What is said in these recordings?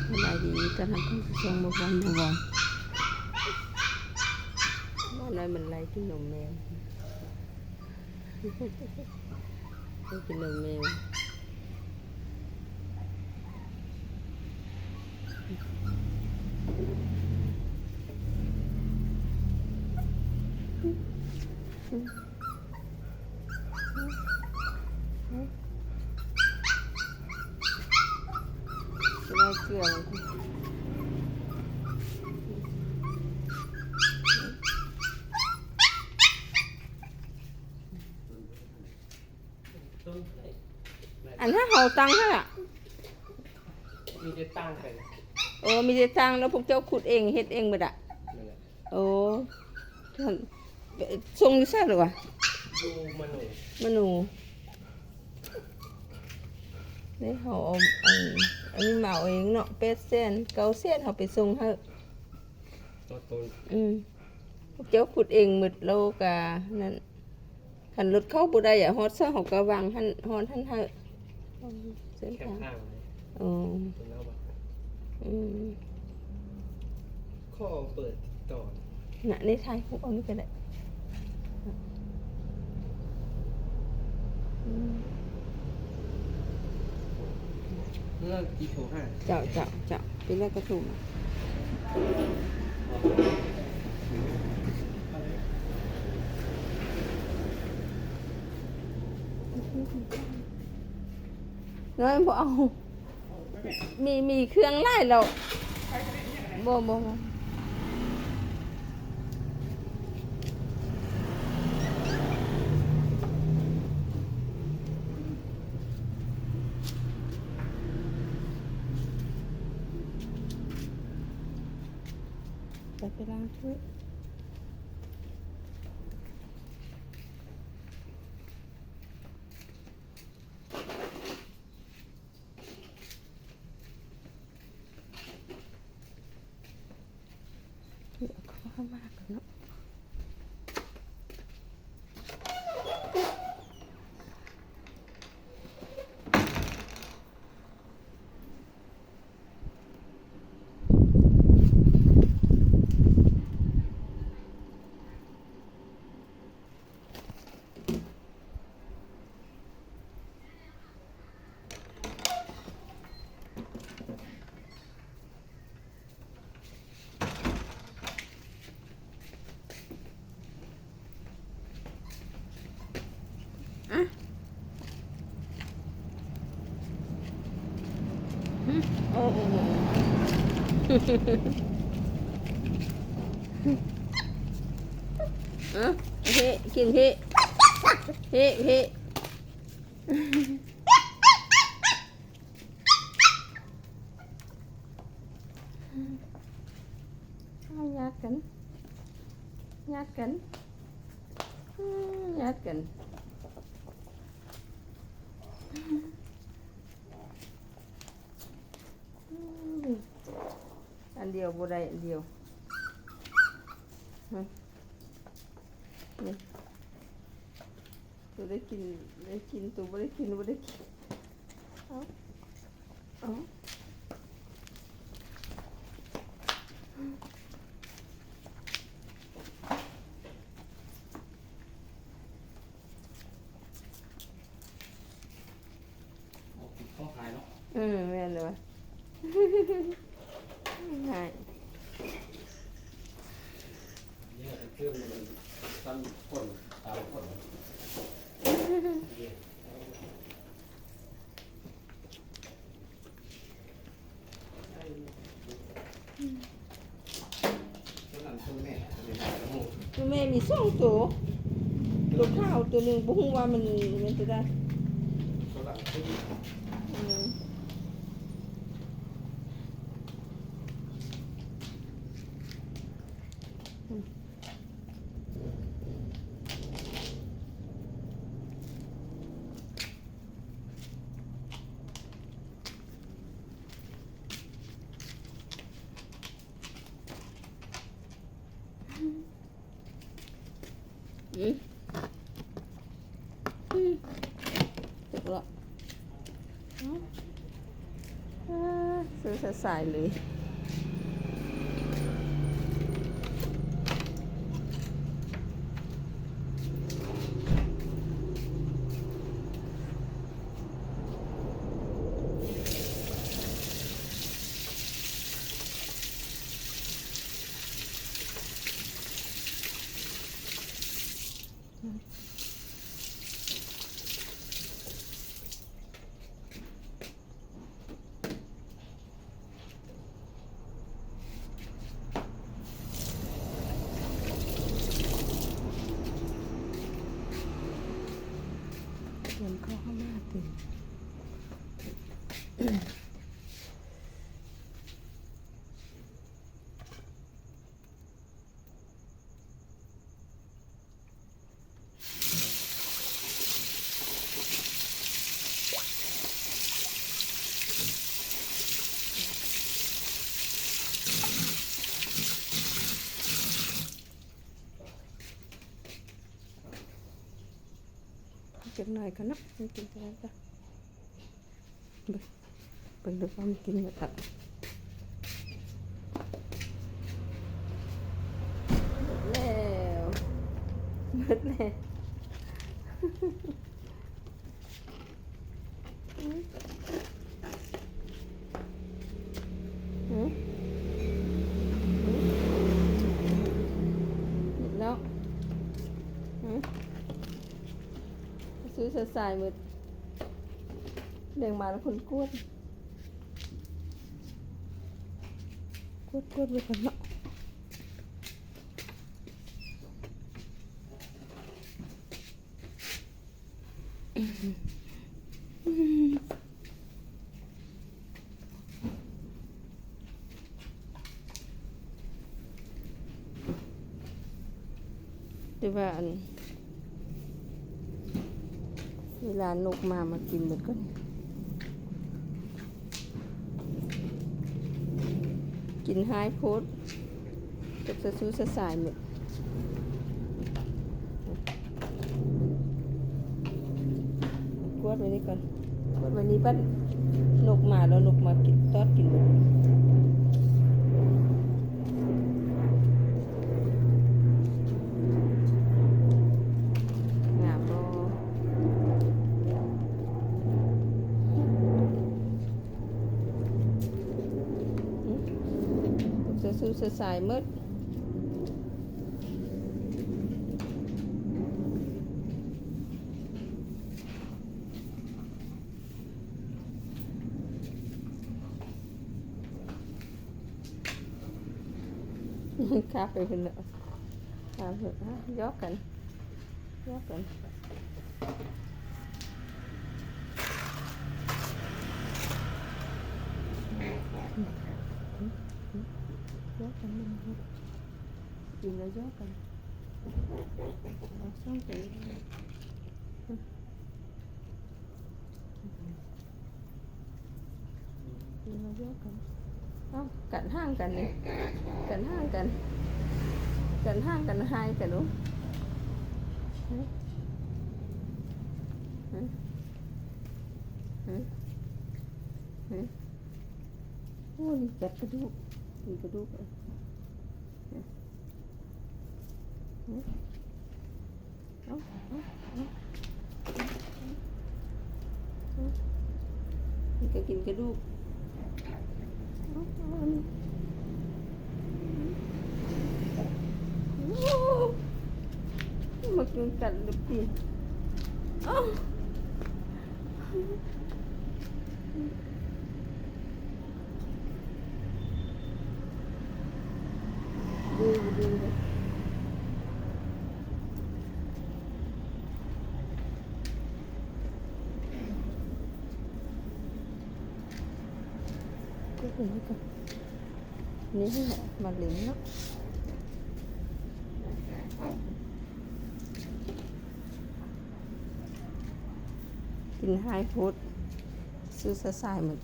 ສະບາຍດີ ຕ້ອນຮັບທ່ານຜູ້ຊົມ ບໍ່ວອນບໍ່ວອນ. ໝານ້ອຍມັນໄລ່ກິນນົມແມວ ໄລ່ກິນນົມແມວ. ອັນນັ້ນເຮົາຕັ້ງຫັ້ນລະ ມີແຕ່ຕັ້ງໄປ ເອີ ມີແຕ່ຕັ້ງ ແລ້ວພວກເຈົ້າຂຸດເອງ ເຮັດເອງເບິດອະ. ໂອ້ ສົ່ງຢູ່ໃສລະວະ? ຢູ່ມະໂນ ມະໂນ. ເດ້ ເຮົາເອົາອັນ ອັນນີ້ມາເອົາເອງເນາະ ແປດແສນ ເກົ້າແສນ ເຮົາໄປສົ່ງໃຫ້. ອືມ ເຈົ້າຂຸດເອງໝົດ ແລ້ວກະນັ້ນ. ຄັນລົດເຂົ້າບໍ່ໄດ້ອະ ຮອດໃສເຮົາກະວາງຫັ້ນ ຮອດຫັ້ນໃຫ້. ເສັ້ນທາງ ໂອ້ ອືມ ຂໍເບີຕິດຕໍ່ ນະ ໃນຖ່າຍຮູບເອົານີ້ກະໄດ້. ອືມ ແລ້ວຊິໂທຫາ ເຈົ້າ ເຈົ້າ ເຈົ້າ ໄປແລ້ວກະໂທມາ. ນ້ອຍບໍ່ເອົາ ມີ ມີເຄື່ອງຫຼາຍແລ້ວ. ບໍ່ ບໍ່ ບໍ່. ໄປ ໄປລ້າງຖ້ວຍ. ເອົາເຂົ້າມາກ່ອນເນາະ. ອະ ຫຶ ໂອ້ ໂອ້ ໂອ້ ເອີ ເຮ ກິນເຮ ເຮ ເຮ. ເອົາ ຍາດກັນ ຍາດກັນ ອືມ ຍາດກັນ ອືມ ອັນດຽວບໍ່ໄດ້ ອັນດຽວ ອືມ ນີ້. ໂຕໄດ້ກິນ ໄດ້ກິນ ໂຕບໍ່ໄດ້ກິນ ບໍ່ໄດ້ກິນ ເອົາ ເອົາ ເອົາກິນຂອງຂາຍເນາະ ເອີ ແມ່ນແລ້ວ ງ່າຍ ເຍອະເກີນ ຊັ້ນຄົນ ສາມຄົນ ໂຕນັ້ນໂຕແມ່ ໂຕແມ່ ໂຕແມ່ມີສອງໂຕ ໂຕຂາວໂຕໜຶ່ງ ບໍ່ຮູ້ວ່າມັນ ມັນໂຕໃດ ໂຕຫຼັງສຸດ ອືມ. ອືມ ອືມ ຈົບລະ ອືມ ອ່າ ສ ສາຍໆເລີຍ. ເຕີມເຂົ້າມາຕິ. ຈັກໜ້ອຍກ່ອນເນາະ ມັນກິນເທົ່າໃດກໍ ເບິ່ງ ເບິ່ງດູວ່າມັນກິນໝົດແລ້ວ ໝົດແລ້ວ ໝົດແລ້ວ. ເນາະ ຊື້ສາຍໆໝົດ ແບ່ງມາແລ້ວຄົນກວດ ກວດໆໄວ້ກ່ອນເນາະ. ແຕ່ວ່າອັນ ເວລານົກມາ ມາກິນເບິດກ່ອນ. ກິນຮ້າຍໂພດ ຕົກສະຊູສະສາຍໝົດ. ກວດໄວ້ນີ້ກ່ອນ ກວດໄວ້ນີ້ ບັດນົກມາແລ້ວ ນົກມາກິນ ຕອດກິນໝົດ. ງາມບໍ່? ອືມ ສະຊູສະສາຍໝົດ. ຂ້າມໄປພຸ້ນແລ້ວ ຂ້າມໄປ ຫຍອກກັນ ຫຍອກກັນ ຫຍອກກັນ ກິນແລ້ວຫຍອກກັນ ເອົາຊ່ອງໄປ. ເອົ້າ ກັນຮ່າງກັນນີ້ ກັນຮ່າງກັນ ກັນຮ່າງກັນ ຫາຍກັນ ໂອ້ ໂອ້ ນີ້ກັດກະດູກ ນີ້ກະດູກ ເອົາ ເອົາ ເອົາ ມັນກໍກິນກະດູກ ເອົາ ເອົາ ອັນນີ້ ໂອ້ ມັນກິນກັນເລີຍຕິ ເອົາ. ນີ້ແຫຼະ ມາເລັງເນາະ. ກິນຮ້າຍໂພດ ສະຊູສະສາຍໝົດ.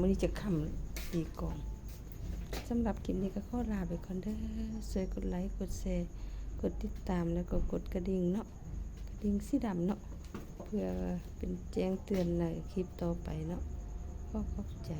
ມື້ນີ້ຈະຄ່ຳອີກກ່ອນ. ສຳລັບຄລິບນີ້ກໍຂໍລາໄປກ່ອນເດີ. ຊ່ວຍກົດໄລ ກົດແຊ ກົດຕິດຕາມ ແລ້ວກໍກົດກະດິ່ງເນາະ, ກະດິ່ງສີດຳເນາະ. ເພື່ອເປັນແຈ້ງເຕືອນໃນຄລິບຕໍ່ໄປເນາະ. ຂໍຂອບໃຈ.